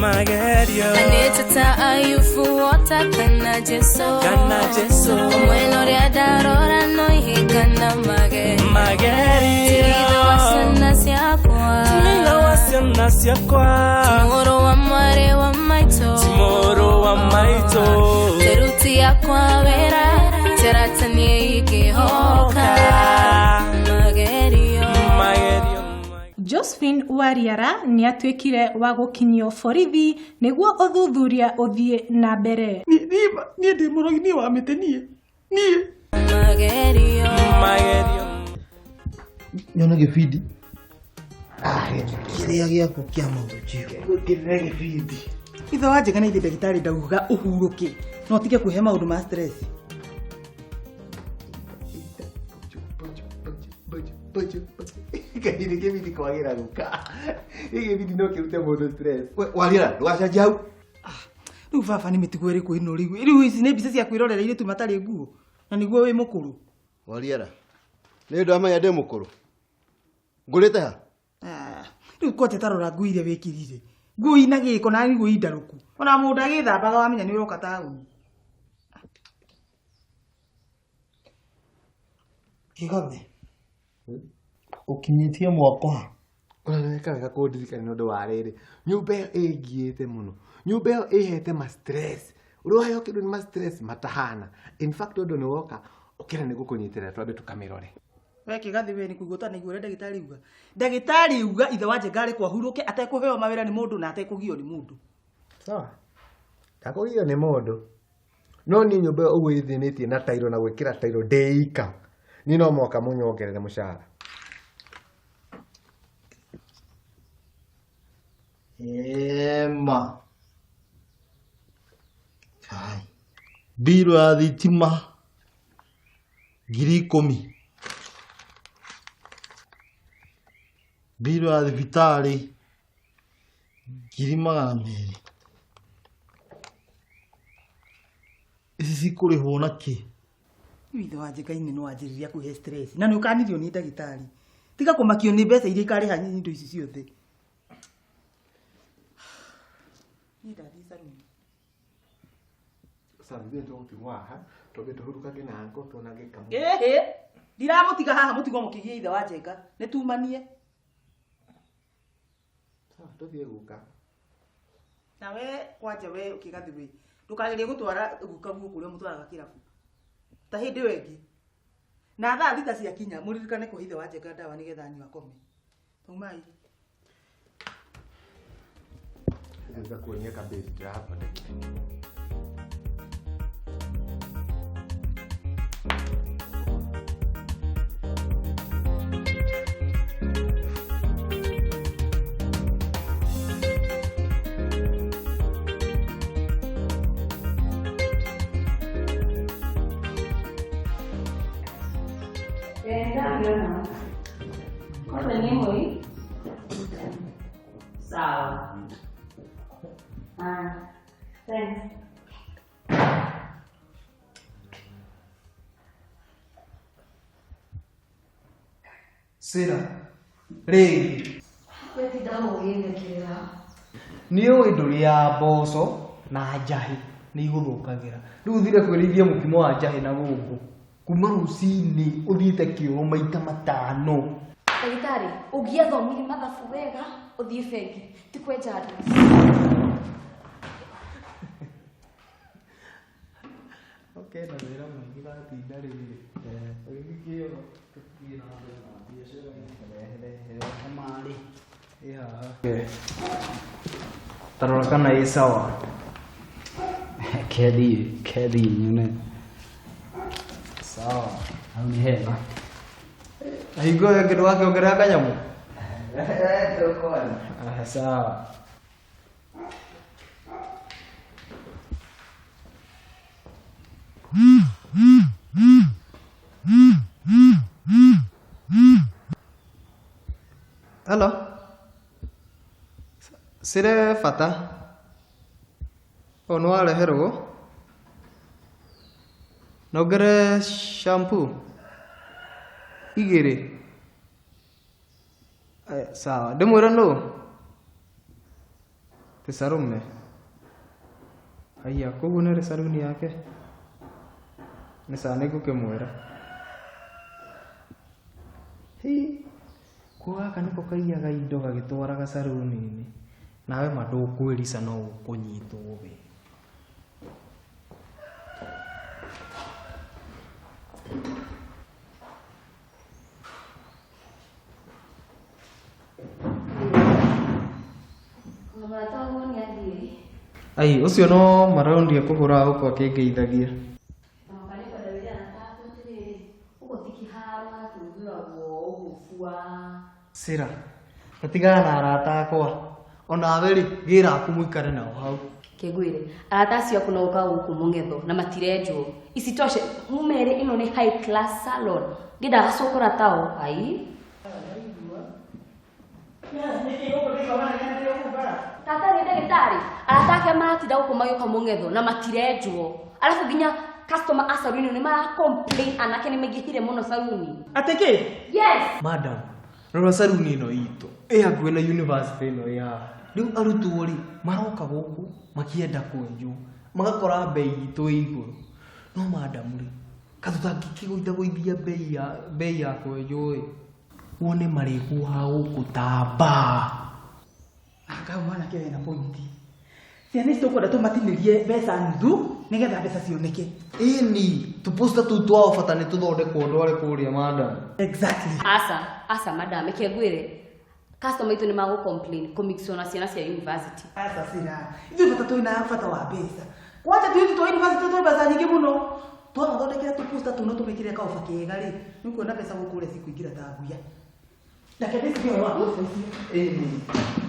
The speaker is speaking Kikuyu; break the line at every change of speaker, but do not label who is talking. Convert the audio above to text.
Magerio.
Anĩtĩta Ayubu wota kana Jesu.
Kana Jesu.
Omwena ũrĩa ndarora no ihĩngana magerio.
Magerio.
Ti ithe wa ciana ciakwa.
Ti ithe wa ciana ciakwa.
Ti mũrũ wa mwarĩ wa maitũ.
Ti mũrũ wa maitũ.
Teruti yakwa wĩra teratanie ingĩhoka. Magerio.
Magerio.
Josephine Wariara nĩatuĩkire wa gũkinyio borithi nĩguo ũthuthuria ũthiĩ na mbere.
Niĩ ndĩ mũrogi, niĩ wa mĩtĩ, niĩ niĩ.
Magerio.
Magerio.
Nyone gĩbindi. Kĩrĩa gĩaku kĩa mathũkio.
Kĩrĩa gĩbindi. Ithe wa Njega na ithe ndagĩtarĩ ndauga ũhurũke na ũtige kwĩhe maũndũ ma stress.
Kahinda gĩbindi kwagĩra gũka. Gĩkĩ gĩbindi no kĩrute mũndũ stress. Wariara, ndũgacenjie hau.
Rĩu baba nĩ mĩtugo ĩrĩkũ ĩno rĩu? Rĩu ici nĩ mbica cia kwĩrorera airĩtu matarĩ nguo na nĩguo wĩ mũkũrũ.
Wariara, nĩ ndamenya ndĩ mũkũrũ. Ngũrĩte ha?
Rĩu kwanja ta rora nguo iria wĩkĩrire. Nguo ina gĩko na nguo indarũku. Ona mũndũ agĩthambaga wamenya nĩ ũroka taũni.
Kĩgathĩ. Ũkinyĩtie mwako ha?
Ona nĩ weka wega kũndirikania nĩ ũndũ wa rĩrĩ. Nyũmba ĩyo ĩngiĩte mũno. Nyũmba ĩyo ĩhete ma stress. Ũrĩa waheo kĩndũ nĩ ma stress matahana. In fact ũndũ nĩ woka ũkĩra nĩ gũkũnyitĩrĩra twambe tũkamĩrore.
We Kĩgathĩ we nĩ kũigua ũtanaigua ũrĩa ndagĩtarĩ auga. Ndagĩtarĩ auga ithe wa Njenga arĩ kwahurũke atekũheo mawĩra nĩ mũndũ na atekũgio nĩ mũndũ.
Sawa. Ndakũgio nĩ mũndũ. No niĩ nyũmba ĩyo ũguo ĩthĩnĩtie na tairo na gwĩkĩra tairo ndĩika. Niĩ no mũhaka mũnyongerere mũcara.
Ema. Kai. Mbirũ ya thitima 10,000. Mbirũ ya thibitarĩ 200,000. Ici cikũrĩhwo na kĩ?
Rĩu ithe wa Njenga inĩ no wanjĩrĩria kwĩhe stress na nĩ ũkanirio nĩ ndagĩtarĩ. Tiga kũmakio nĩ mbeca iria ikarĩha indo ici ciothe. Niĩ ndathiĩ saruni.
Sawa, ithuĩ tũgũtigwo haha twambe tũhurũkange na ngo tuonange kamwe.
Ĩhĩ, ndiramũtiga haha mũtigwo mũkĩgia ithe wa Njenga. Nĩ tumanie.
Sawa, tũthiĩ guka.
Na we kwanja we Kĩgathĩ we ndũkagerie gũtwara guka guo kũrĩa mũtwaraga kĩrabu. Ta hĩndĩ ĩyo ĩngĩ. Na thaa thita ciakinya mũririkane kũhe ithe wa Njenga ndawa nĩgetha anyue akome. Taumai.
Ngakuonia kambĩji ndĩrathondekire.
Sawa. Thanks.
Sira, rĩngĩ.
Wetinda ũgĩthekera.
Nĩ ũĩ ndũrĩ ya mboco na njahĩ nĩ igũthũkagĩra. Rĩu ũthire kwĩrĩithia mũkimo wa njahĩ na gũkũ. Kuma rũcinĩ ũthiĩte kĩoro maita matano.
Ndagĩtarĩ, ũngĩathomire mathabu wega, ũthiĩ bengi, ti kwenja andũ.
Okay, na wĩra mũingĩ gatinda rĩrĩ. Ũgĩthiĩ kĩoro, tũthiĩ na mbere na biacara.
Rehe marĩ.
Ĩ haha. Ta rora kana ĩ sawa.
Kethiĩ nyone. Sawa, hau nĩ hega.
Na hingo ĩyo ĩngĩ ndũgakĩongerera kanyamũ? Sawa. Hello. Sire bata. O nĩ wareherwo? Nongere shampoo igĩrĩ. Sawa, ndĩmwĩre nũ? Ti Salome. Haiya, koguo nĩ arĩ saruni yake? Nĩ sawa nĩngũkĩmwĩra. Hĩ, ko gaka nĩko kaiyaga indo gagĩtwaraga saruni-inĩ. Nawe ma ndũkwĩrica no ũkũnyitwo we.
Mũrata waguo nĩ athiĩ.
Ai, ũcio no maraundi ekũhũra gũkũ akĩngeithagia. Sira, tatigana na arata akwa. Onawe rĩ, gĩra aku mũikare nao hau.
Kĩngwĩre, arata acio aku no gũka gũkũ mũng'etho na matirenjwo. Isitoshe, mumere ĩno nĩ high class salon. Ngĩendaga gacokora tao, ai. Tata nĩ ndagĩtarĩ, arata ake maratinda gũkũ magĩũka mũng'etho na matirenjwo. Arabu nginya customer a saruni nĩ mara complain anake nĩ maingĩhire mũno saruni.
Atĩ kĩ?
Yes.
Madam, rora saruni ĩno itũ ĩ hakuhĩ na university ĩno ĩ haha. Rĩu arutwo rĩ maroka gũkũ makĩenda kwenjwo magakora bei itũ ĩ igũrũ. No madam rĩ, ka tũtangĩkĩgũithagũithia bei ya kwenjwo ĩ, wone marĩkuaga gũkũ ta mbaa.
Anga mwanake wĩna pointi. Ciana ici tũkwenda tũmatinĩrie mbeca nuthu nĩgetha mbeca cioneke.
Ĩni, tũposta tũu twao bata nĩ tũthondekwo ndware kũrĩa madam.
Exactly.
Asa, asa madam, reke ngwĩre. Customer itũ nĩ magũ complain kũmixwo na ciana cia university.
Asa sira. Ithuĩ bata twĩna bata wa mbeca. Kwanja tũirĩtu twa university twĩ mbeca nyingĩ mũno. Twamathondekera tũposta tũu na tũmekĩre kaoba kega rĩ, nĩ ũkuona mbeca gũkũ ũrĩa cikũingĩra ta nguya. Reke ndĩcirie ũhoro wa posta icio.
Ĩni.